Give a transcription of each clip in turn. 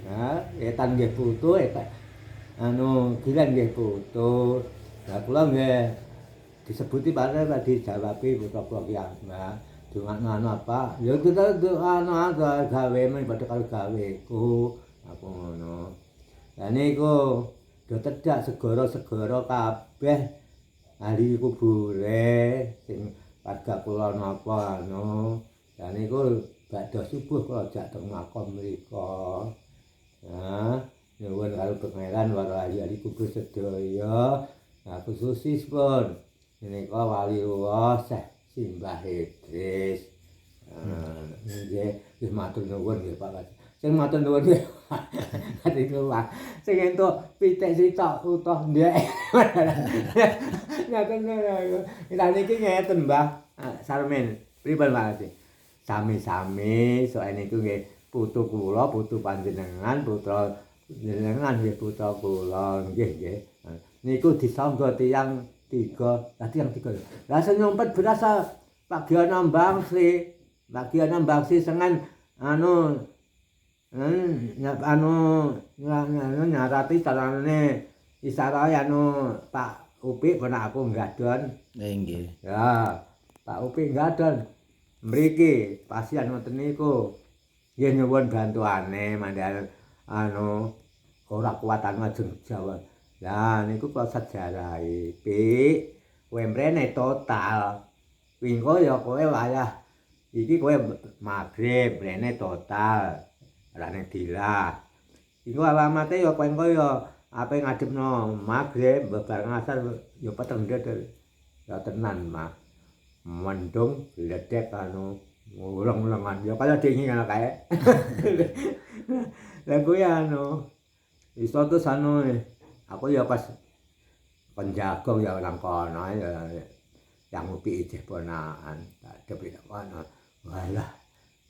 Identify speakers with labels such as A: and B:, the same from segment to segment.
A: Nah, etan nggih putu, etan anu gilan nggih putu. Lah kula nggih disebuti padahal dijawabi putra kula ki, Mbah. Dongakno anu apa? Ya kita anu gawe men padha karo gaweku. Aku ngono. Lah niku do tedhak segara-segara kabeh ahli kubure sing warga kula napa anu. Lah niku bakda subuh kula jak teng makom mriku. Nah, nyuwun karo Pangeran para ahli-ahli kubur sedaya. Nah, khususipun menika wali Syekh Simbah Idris. Nggih, nggih matur nuwun nggih Pak. Sing matur nuwun nggih. Niku Pak. Sing entuk pitik sitok utuh ndek. Ngaten niku. Lah niki ngeten Mbah Sarmin. Pripun Pak? Sami-sami soal niku nggih putu kula, putu panjenengan, putra jenengan nggih putra kula, nggih nggih. Niku disangga tiyang tiga, lah tiyang tiga. Lah sing nyumpet beras Pak Giono Mbangsi. Pak Giono Mbangsi sengan anu anu anu nyarati carane isarae anu Pak Upik ponak aku nggadon.
B: Nggih.
A: Ya, Pak Upik nggadon. Mriki pasien ngoten niku. Nggih nyuwun bantuane mandhal anu ora kuat anu ajeng Jawa. Lah niku kula sejarahi, Pik, kowe mrene total. Wingko ya kowe wayah iki kowe magrib mrene total. Ora ning dilah. Iku alamate ya kowe engko ya ape ngadepno magrib bareng asar ya peteng ndedel. Ya tenan, Mas. Mendung bledek anu nguleng-ulengan ya kaya dingin ngono kae. Lah kuwi anu iso terus anu aku ya pas kon jagong ya nang kono ya yang ngopi ijeh ponakan tak depik kono. Walah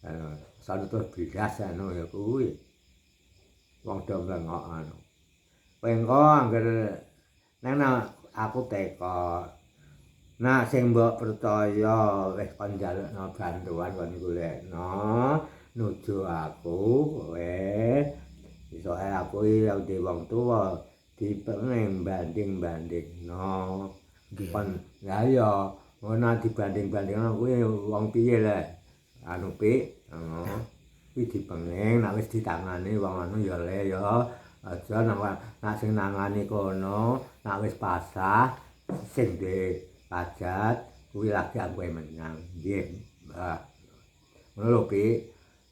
A: anu sono terus blas anu ya kuwi. Wong do mlengok anu. Kowe engko angger nang aku teko. Nah sing mbok percaya wis kon njalukno bantuan kon golekno nuju aku kowe iso ae aku iki wong tuwa dipenging banding-bandingno. Kon lha ya ngono dibanding-bandingno kuwi wong piye le anu Pik ngono. Kuwi dipenging nek wis ditangani wong anu ya le ya aja nang nek sing nangani kono nek wis pasrah sing duwe hajat kuwi lagi aku menang. Nggih, Mbah. Ngono lho, Pik.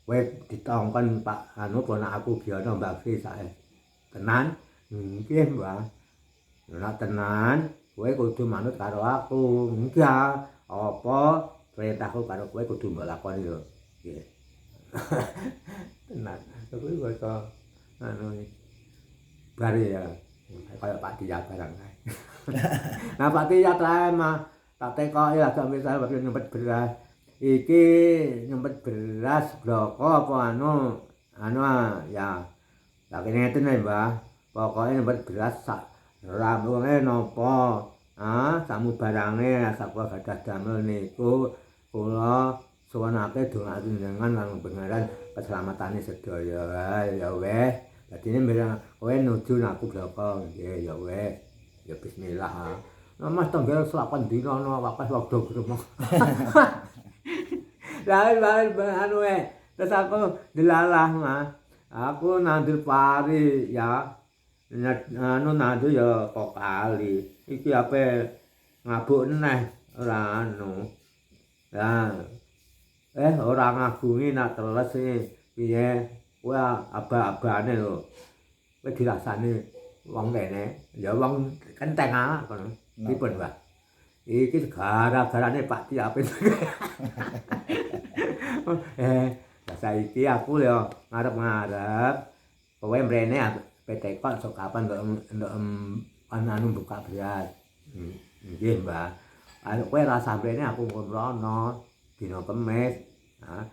A: Kowe ditongkon Pak anu ponak aku Giono Mbak sae. Tenan? Nggih, Mbah. Nek tenan, kowe kudu manut karo aku. Enggak, apa perintahku karo kowe kudu mbok lakoni lho. Nggih. Tenan. Kuwi basa anu bar ya kaya Pak Tia barang kae. Nah Pak Tia trae mah tak tekoki lah gak misal waktu nyumpet beras. Iki nyumpet beras bloko apa anu anu ya. Lah kene ngeten ae, Mbah. Pokoke nyumpet beras sak rampunge napa? Ah, samu barange sak kula gadah damel niku kula suwunake donga jenengan lan Pangeran keselamatane sedaya. Ya weh. Dadine mireng kowe nuju aku bloko. Nggih, ya weh. Ya bismillah. Nah, Mas tanggal 8 dina ana akeh waktu gremeng. Lah anu terus aku delalah, Mas. Aku nandur pari ya. Anu nandur ya kok kali. Iki ape ngabuk neh ora anu. Lah ora ngagungi nak teles iki piye? Kowe aba-abane lho. Kowe dirasani wong kene, ya wong kenteng ah kono. Pripun, Mbah? Iki gara-garane Pak Tiape. Lah saiki aku ya ngarep-ngarep kowe mrene PT kok sok kapan ndok anu buka beras. Nggih, Mbah. Anu kowe rasa mrene aku mrono dina Kemis. Nah,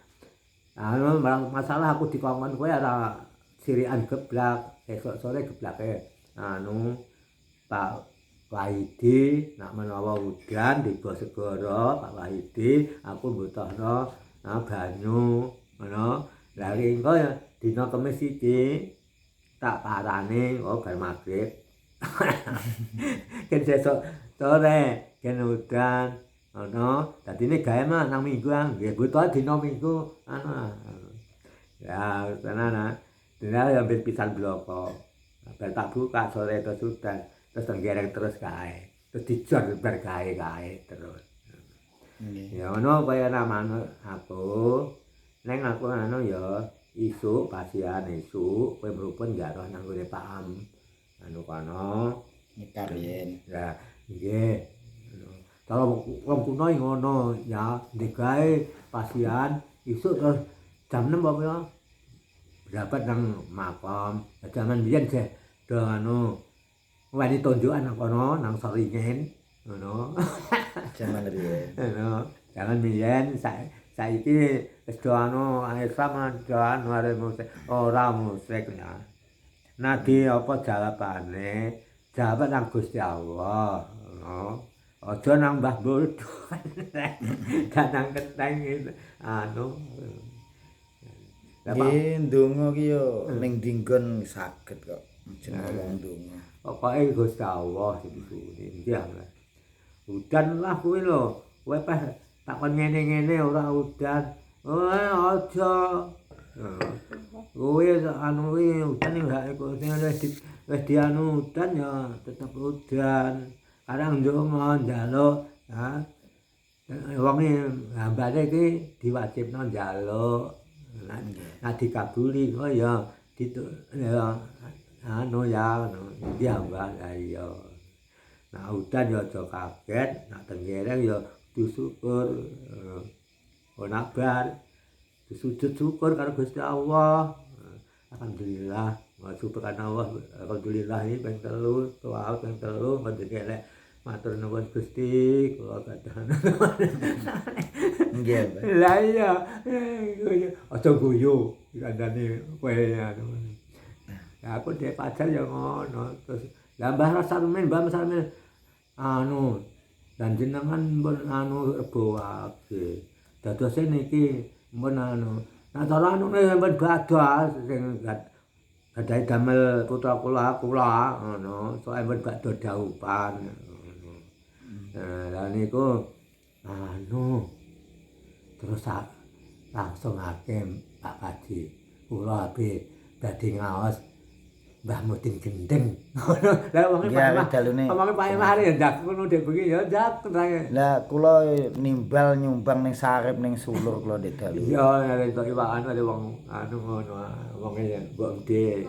A: anu masalah aku dikongkon kowe ora sirikan geblak, esuk sore geblake anu Pak Wahidi nak menawa udan tiba segara Pak Wahidi aku mbutuhno banyu ngono. Lah engko ya Dina Kemis iki tak parani, oh, bar magrib. Ken sesuk sore ken udan ngono. Dadine gawe mah nang Minggu, ah nggih butuh dina Minggu anu. Ya tenan, ah. Dina hampir pisan bloko. Bar tak buka sore terus udan, terus tenggereng terus kae. Terus dijor bar kae-kae terus.
B: Nggih.
A: Ya ngono kaya namane aku. Neng aku anu ya isuk pasian isuk kowe mrupun jaroh nang gone Pak Am. Anu kono.
B: Nyekar yen.
A: Ya nggih. Kalau wong kuno ngono ya, digawe pasian isuk terus jam 6 apa ya? Berangkat nang makom. Jaman biyen jeh do anu weni tunjukan nang kono nang Seringin ngono.
B: Jaman riyen.
A: Ngono. Jaman biyen, saiki wis do anu Islam do anu arep musrik ora musrik ya. Nadi apa jawabane? Jawab nang Gusti Allah ngono. Aja nang Mbah Bodho. Dan nang kenteng anu. Lah, Pak,
B: Nggih, ndonga ki yo ning dinggon saged kok. Jenenge wong ndonga.
A: Pokoke Gusti Allah sing disuwuni. Nggih. Udan lah kuwi lho. Kowe peh takon ngene-ngene ora udan. Oh, aja. Kuwi anu kuwi udan enggak iku sing wis dianu udan ya tetep udan. Kadang ndonga njaluk, ha. Wonge hambane iki diwajibno njaluk. Nah, dikabuli kok ya ditu ya anu ya anu iki hamba lah iya. Nah, udan ya aja kaget, nak tenggereng ya disyukur. Ora bar sujud syukur karo Gusti Allah. Alhamdulillah, wa subhanallah, alhamdulillah iki ping 3, tuwa ping 3 ngendike matur nuwun Gusti, kula gadah.
B: Nggih, Pak.
A: Lah iya, aja guyu kandhane kowe anu. Lah aku dhek pacar ya ngono. Terus lah Mbah Sarmin, Mbah Sarmin anu dan jenengan pun anu Rebo Wage. Dadose niki pun anu. Nah, cara anu pun badha sing gadahi damel putra kula kula ngono, soale pun badha daupan ngono. Lah niku anu terus langsung hakim Pak Kaji kula ape badhe ngaos Mbah Mudin gendeng ngono. Lah wonge
B: Nggih,
A: Pak
B: dalune.
A: Omonge Pak Emah ya ndak ngono dek bengi ya ndak terang.
B: Lah kula nimbal nyumbang ning Sarip ning Sulur kula ndek dalu.
A: Iya, nek entuk iwakan ada wong anu ngono, wonge mbok ndek.